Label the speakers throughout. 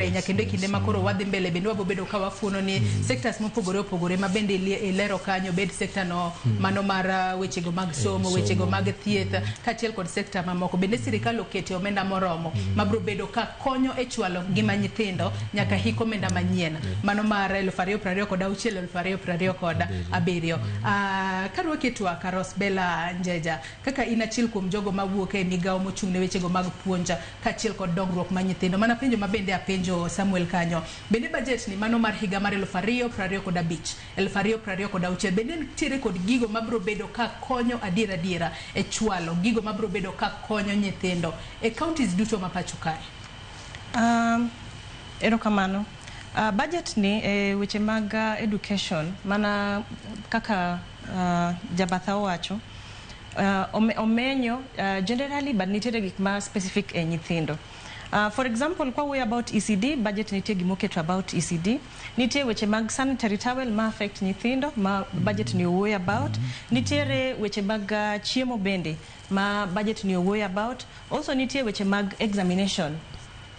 Speaker 1: Ahinya kendo e kinde ma koro wadhi mbele bende wabo bedo ka wafuono ni sectors mopogore opogore ma bende ilero kanyo, bed sector no mano mar wechego mag somo, wechego mag thieth, kaachiel kod sector mamoko bende sirikal okete omenda moromo mabro bedo ka konyo e chwalo ngima nyithindo nyaka hik omenda manyien mano mar 2026 2027. Karwaki e twak, Rosbella Njeja, kaka in achiel kuom jogo mawuok e migawo mochung' ne wechego mag puonj kaachiel kod dongruok mar nyithindo, mana penjo ma bende apenjo Samuel kanyo, bende budget ni mano mar higa mar 2025 2026 bende nitiere kod gigo mabiro bedo ka konyo adier adiera e chwalo gigo mabiro bedo ka konyo nyithindo e counties duto ma pacho kae?
Speaker 2: Erokamano. Budget ni e weche mag education, mana kaka jabatha owacho, omenyo generally, but nitiere gik ma specific e nyithindo. For example, kwa wuoyo about ECD, budget nitie gimoketo about ECD. Nitie weche mag sanitary towel ma affect nyithindo ma budget ni owuoyo about. Nitiere weche mag chiemo bende ma budget ni owuoyo about. Also nitie weche mag examination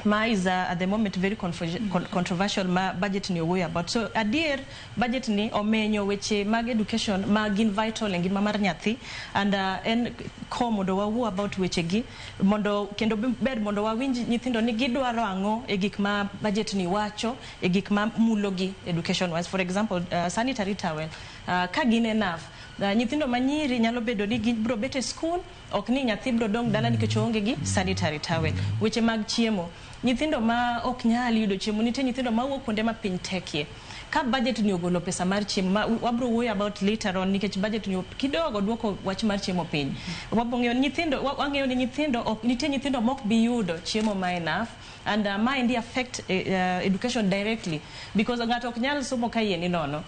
Speaker 2: ma is at the moment very controversial ma budget ni owuoyo about. So adier budget ni omenyo weche mag education ma gin vital e ngima mar nyathi, and en ko mondo wawuo about weche gi mondo kendo ber mondo wawinj nyithindo ni gidwaro ang'o e gik ma budget ni wacho, e gik ma mulo gi education wise. For example, sanitary towel, ka gin enough, nyithindo manyiri nyalo bedo ni gibro bet e school, ok ni nyathi bro dong' dala nikech oonge gi sanitary towel. Weche mag chiemo, nyithindo ma ok nyal yudo chiemo, nitie nyithindo mawuok kuonde ma piny tekie. Ka budget ni ogolo pesa mar chiemo ma wabro wuoyo about later on, nikech budget ni kidogo duoko wach mar chiemo piny, wabro ng'eyo ni nyithindo wang'eyo ni nyithindo ok, nitie nyithindo mok bi yudo chiemo ma enough, and maendi affect education directly because ng'ato ok nyal somo ka iye ni nono.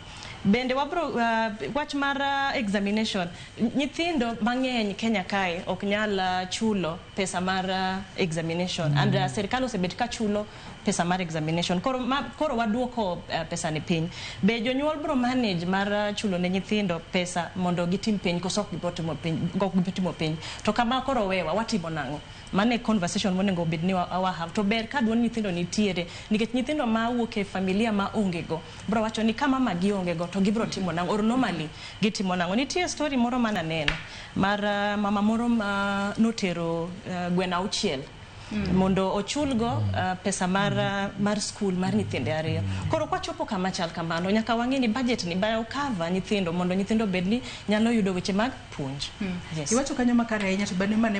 Speaker 2: Bende wabro wach mar examination, nyithindo mang'eny Kenya kae ok nyal chulo pesa mar examination, and sirikal osebet ka chulo pesa mar examination. Koro, koro waduoko pesa ni piny. Be jonyuol bro manage mar chulo ne nyithindo pesa mondo gitim penj, koso ok gibro timo penj? Ok gibro timo penj. To kama koro wewa watimo nang'o? Mano e conversation monego bed ni wa have. To ber ka duond nyithindo nitiere, nikech nyithindo ma wuok e familia ma onge go bro wacho ni ka mama gi onge go to gibro timo nang'o, or normally gitimo nang'o. Nitie story moro mananeno mar mama moro ma notero gweno 6 mondo ochulgo pesa mar school mar nyithinde ariyo. Koro kwachopo kama chal kamano, nyaka wang'e ni budget ni bayo cover nyithindo mondo nyithindo obed ni nyalo yudo weche mag puonj. Yes.
Speaker 1: Iwacho kanyo makare ahinya, to bende mane